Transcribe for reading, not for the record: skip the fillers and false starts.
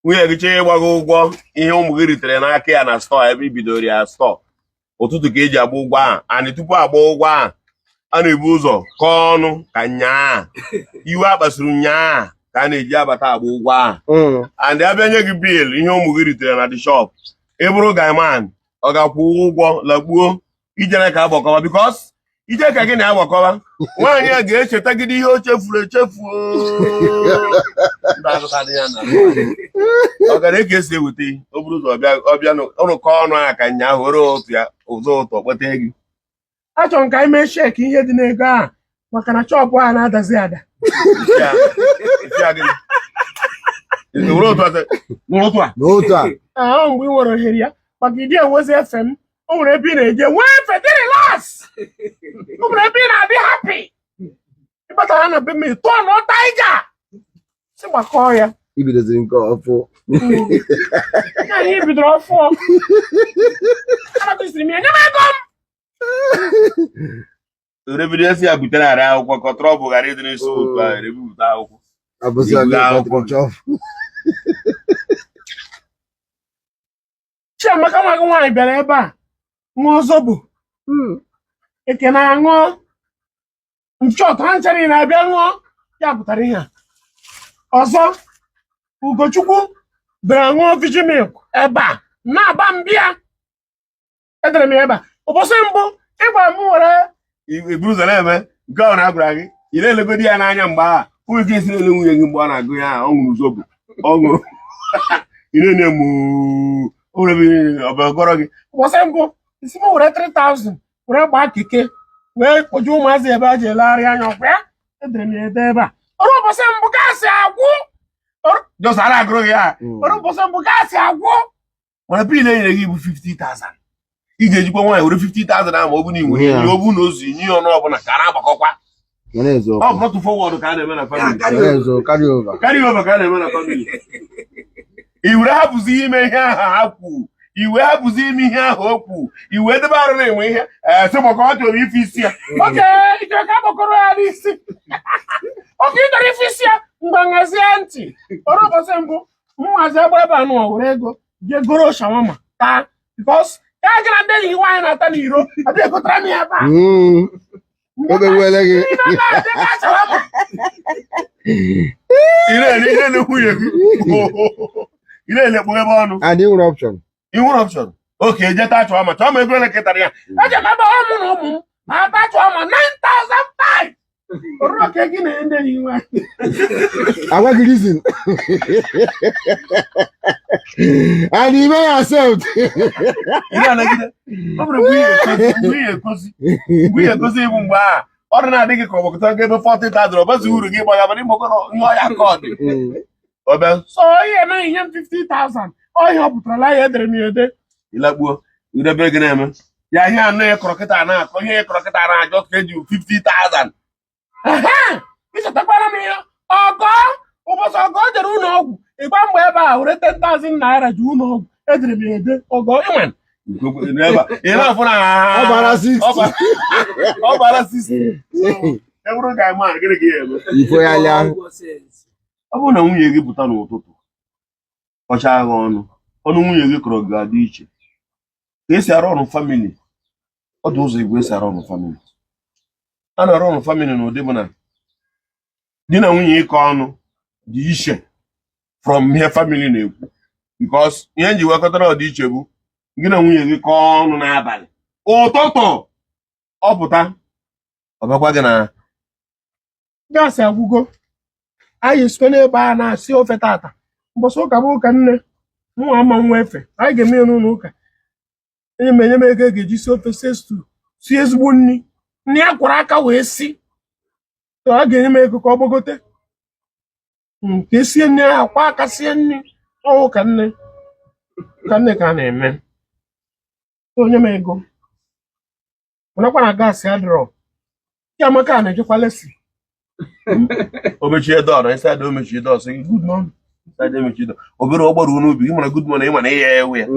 Nwunye gị chọọ ịgba gị ụgwọ ihe ụmụ gị ritere n'aka ya na store ebe i bidoro ya store, ụtụtụ ka eji agba ụgwọ ahụ. And tupu agba ụgwọ ahụ, a na-ebu ụzọ kọọ ọnụ ka nyaa iwe a kpasuru nyaa ka a na-eji abata agba ụgwọ ahụ. And abịa nye gị bill ihe ụmụ gị ritere na the shop, ị bụrụ guyman, ọ ga-akwụ ụgwọ lakpuo ijere ka agbakọba, because ije ka gị na-agbakọba, nwaanyị a ga-echetagide ihe o chefuru echefu. Ọ gara ka esi eweta o buru ụzọ ọbịa ụnụ kọọ ọnụ ahụ ka nya ahụ were otu ya ụzọ ụtọ kpọta gị. Achọrọ m ka anyị mee check ihe dị n'ego a, maka na shop a na-adazi ada. N'otu a. Ahụ mgbe ị nwere ohere ya maka ịdị enwezi efe m, o nwere ebe ị na-eje nwee efe dị relax, o nwere ebe ị na-adị happy. Ịbatara na be m, tụọ na tiger si gbakọọ ya. I bidoziri nke ọfụ. Anyị bidoro ọfụ, anakụziri m ya, nye m ego m. Rebido si ya butere ara akwụkwọ ka trouble ghara ịdị n'isi otu ahụ, ebupụta akwụkwọ. Chiamaka nwa gị nwaanyị bịara ebe a ṅụọ zobo, Ekene aṅụọ nchọt, ha ncha niile abịa ṅụọ ya pụtara ihe a. Ọzọ, Ugochukwu bịara ṅụọ Virgin milk ebe a na-aba mbịa, edere m ya ebe a ụbọchị mbụ ị gwara m were. Iburu ụzọ na-eme nke ọ na-agwara gị, ị na-elegodi ya n'anya mgbe ahụ ụmụ ike esi na-ele nwunye gị mgbe ọ na-agụ ya, ọ ṅụrụ zobo, ọ ṅụrụ, ị na-enye m ọbịagọrọ gị. Ụbọchị mbụ ị sị m were 3000 were gbaa keke wee kpoje ụmụazị ebe a ji elegharị anya, ọkwa ya edere m ya ede ebe a. Ọrụ ụbọchị mbụ gaasị agwụ. Just ara agụrụ gị ya. Ọrụ ụbọchị mbụ gaasị agwụ. Mana bill e nyere gị bụ 50,000, ị ga-ejikwa nwaanyị were 50,000 ahụ, ma ọ bụ na ị nwere ihe ọ bụ na ozu nye ọnụ ọbụla ka a na-agbakọkwa. Ọ bụ not forward ka a na-eme na family, carry over ka a na-eme na family. I were hapụzi ime ihe ahụ ha kwu, i wee hapụzi ime ihe ahụ o kwu, i wee debe arụ na-enwe ihe sị maka ọ chọrọ ife isi ya. Okay, ị chọrọ ka agbakọrọ ya n'isi. Okay, ị chọrọ ife isi ya, ngwa ṅazie ntị. Ọrụ ụbọchị mbụ mụnwazi agba ebe a nụwa were ego jee goro shawarma taa, because ya gara ndị enyi nwaanyị na-ata n'iro abịa egotara m ya ebe a. Obewele gị. Ị na-ele ihe na nwunye gị, ị na-ele kpụghebe ọnụ. And ị nwere option. Ị nwere option. Okay, jee taa shawarma. Shawarma ego ole ketara ya? Eje m ebe ọ mụ na ụmụ m na-ata shawarma 9,500. Oruru oke gị na ndị enyi nwaanyị. Agwa gị reason. And you may accept. Ị na-anagide. Ọ bụrụ mgbe ị ga-ekozi mgbe ị ga-ekozi ibu mgbe a ọ dị na-adị gị ka ọ gbakọta gị ebe 40,000, ọ bazi uru gị gbaga mana ịgbakọrọ ihe ọya ka ọ dị ọbịa. So ihe emeghị ihe m 50,000 ọ ihe ọ pụtara ya, edere m ya ede. Ịlakpuo idebe gị na-eme ya ihe anọ ya kọrọ kịta na-akọ ihe ya kọrọ kịta na-ajọ ka eji 50,000. Ichetakwara m ihe ọgọ ụbọchị ọgọ jere ụlọ ọgwụ ịgba mgbe ebe a were 10,000 naira ji ụlọ ọgwụ, edere m ya ede ọgọ ịnwe. Ị na-afụ na ọ bara 60. Ọ bara 60. E bụrụ ga ama gịnị ka ya eme? Ifo ya anya. Ọ bụrụ na nwunye gị pụta n'ụtụtụ kọchaa gị ọnụ, ọnụ nwunye gị kọrọ ga-adị iche. Ka esi arụ ọrụ family, ọ dị ụzọ igwe esi arụ ọrụ family. A na-arụ ọrụ family n'ụdị bụ na di na nwunye ịkọ ọnụ dị iche from ihe family na-ekwu, because ihe nji wekọtara ọdị iche bụ gị na nwunye gị kọọ ọnụ n'abalị, ụtụtụ ọ pụta ọ bịakwa gị na Gaasị agwụgo, anyị esite n'ebe a na-asị ofe tata mbọsị ụka bụ ụka nne mụ ama nwa efe anyị ga-eme ya n'ụlọ ụka. Enye m enye m ego e ga-eji si ofe, sie stew, sie ezigbo nri, nri a kwara aka wee si. So a ga-enye m ego ka ọ gbagote ka esie nri ahụ kwa aka sie nri ọwụ ka nne ka nne ka a na-eme. So onye m ego manakwa na gaasị adịrọ. Chiamaka na-ejekwa lesson. O mechie door na inside, o mechie door, sị gị good morning. Inside, o mechie door, obere ọ gbaruo n'obi gị, mana good morning, ị mana ihe ewe ya.